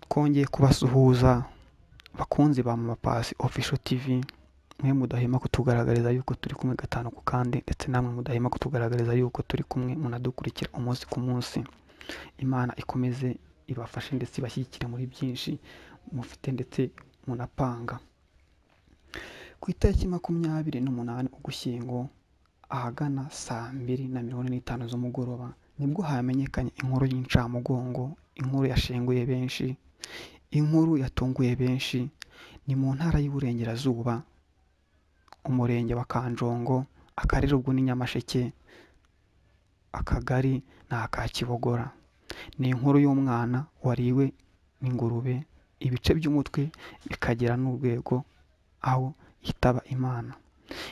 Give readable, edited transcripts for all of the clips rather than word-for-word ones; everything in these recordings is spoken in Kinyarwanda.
Twongeye kubasuhuza bakunzi ba Mama Paccy Official TV, mwe mudahwema kutugaragariza yuko turi kumwe gatanu ku kandi, ndetse namwe mudahwema kutugaragariza yuko turi kumwe munadukurikira umunsi ku munsi. Imana ikomeze ibafashe ndetse ibashyigikire muri byinshi mufite ndetse munapanga. Ku itariki 28 Ugushyingo ahagana saa 2:45 z'umugoroba nibwo hamenyekanye inkuru y'incamugongo, inkuru yashenguye benshi, inkuru yatunguye benshi. Ni mu ntara y'Iburengerazuba, umurenge wa Kanjongo, akarere ubwo ni Nyamasheke, akagari ni aka Kibogora. Ni inkuru y'umwana wariwe n'ingurube, ibice by'umutwe bikagera n'urwego aho yitaba Imana.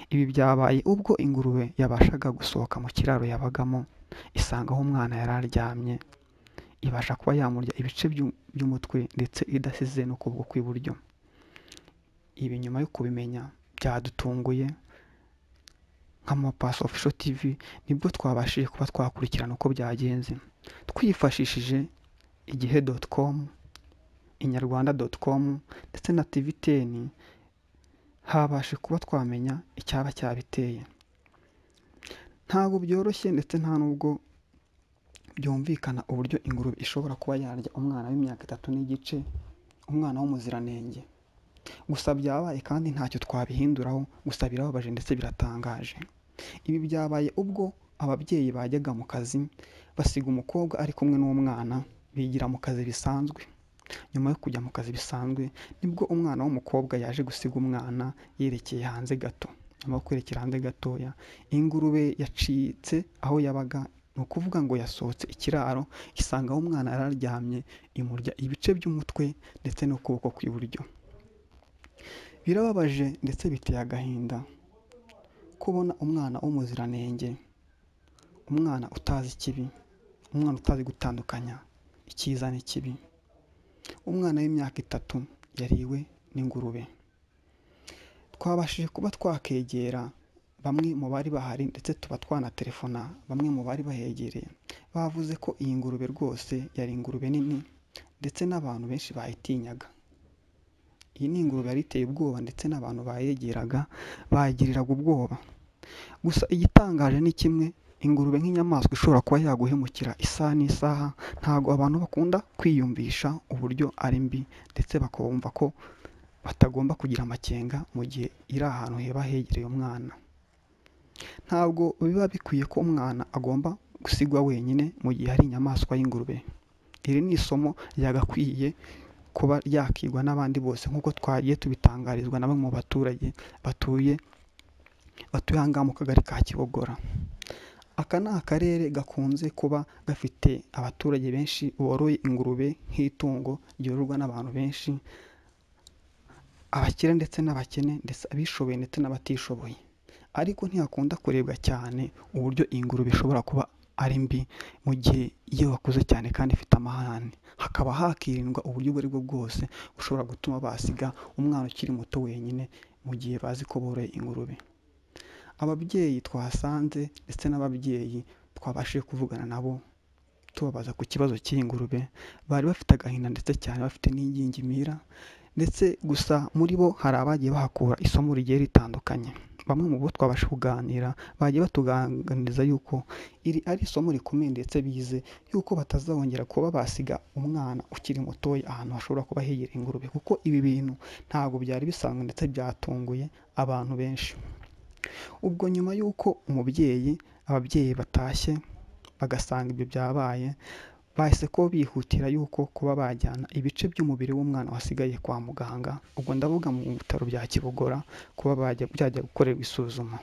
Ibi byabaye ubwo ingurube yabashaga gusohoka mu kiraro yabagamo, isanga aho umwana yari aryamye, ibasha kuba yamurya ibice by'umutwe ndetse idasize n'ukuboko kw'iburyo. Ibi nyuma yo kubimenya byadutunguye nka Mama Paccy Official TV, nibwo twabashije kuba twakurikirana uko byagenze twifashishije igihe.com, inyarwanda.com ndetse na TV10, habashe kuba twamenya icyaba cyabiteye. Ntabwo byoroshye ndetse nta nubwo byumvikana uburyo ingurube ishobora kuba yarya umwana w'imyaka 3 n'igice, umwana w'umuziranenge. Gusa byabaye kandi ntacyo twabihinduraho, gusa birababaje ndetse biratangaje. Ibi byabaye ubwo ababyeyi bajyaga mu kazi basiga umukobwa ari kumwe n'umwana, bigira mu kazi bisanzwe. Nyuma yo kujya mu kazi bisanzwe nibwo umwana w'umukobwa yaje gusiga umwana yerekeye hanze gato. Nyuma yo kwerekera hanze gatoya, ingurube yacitse aho yabaga, ni ukuvuga ngo yasohotse ikiraro isanga aho umwana yari aryamye, imurya ibice by'umutwe ndetse n'ukuboko kw'iburyo. Birababaje ndetse biteye agahinda kubona umwana w'umuziranenge, umwana utazi ikibi, umwana utazi gutandukanya icyiza n'ikibi, umwana w'imyaka 3 yariwe n'ingurube. Twabashije kuba twakegera bamwe mu bari bahari ndetse tuba twanaterefona bamwe mu bari bahegereye, bavuze ko iyi ngurube rwose yari ingurube nini ndetse n'abantu benshi bayitinyaga. Iyi ni ingurube yari iteye ubwoba ndetse n'abantu bayegeraga bayigiriraga ubwoba. Gusa igitangaje ni kimwe, ingurube nk'inyamaswa ishobora kuba yaguhemukira isaha n'isaha, ntabwo abantu bakunda kwiyumvisha uburyo ari mbi ndetse bakumva ko batagomba kugira amakenga mu gihe iri ahantu heba hegereye umwana. Ntabwo biba bikwiye ko umwana agomba gusigwa wenyine mu gihe hari inyamaswa y'ingurube. Iri ni isomo ryagakwiye kuba ryakigwa n'abandi bose nk'uko twagiye tubitangarizwa na bamwe mu baturage batuye aha ngaha mu kagari ka Kibogora. Aka ni akarere gakunze kuba gafite abaturage benshi boroye ingurube nk'itungo ryororwa n'abantu benshi, abakire ndetse n'abakene, ndetse abishoboye ndetse n'abatishoboye. Ariko ntihakunda kurebwa cyane uburyo ingurube ishobora kuba ari mbi mu gihe iyo bakuze cyane kandi ifite amahane, hakaba hakirindwa uburyo ubwo aribwo bwose bushobora gutuma basiga umwana ukiri muto wenyine mu gihe bazi ko boroye ingurube. Ababyeyi twahasanze ndetse n'ababyeyi twabashije kuvugana nabo tubabaza ku kibazo cy'iyi ngurube, bari bafite agahinda ndetse cyane bafite n'ingingimira, ndetse gusa muri bo hari abagiye bahakura isomo rigiye ritandukanye. Bamwe mu bo twabasha kuganira bagiye batuganiriza yuko iri ari isomo rikomeye ndetse bize yuko batazongera kuba basiga umwana ukiri mutoya ahantu hashobora kuba hegera ingurube, kuko ibi bintu ntabwo byari bisanzwe ndetse byatunguye abantu benshi. Ubwo nyuma y'uko ababyeyi batashye bagasanga ibyo byabaye, bahise ko bihutira yuko kuba bajyana ibice by'umubiri w'umwana wasigaye kwa muganga, ubwo ndavuga mu bitaro bya Kibogora, kuba byajya gukorerwa isuzuma.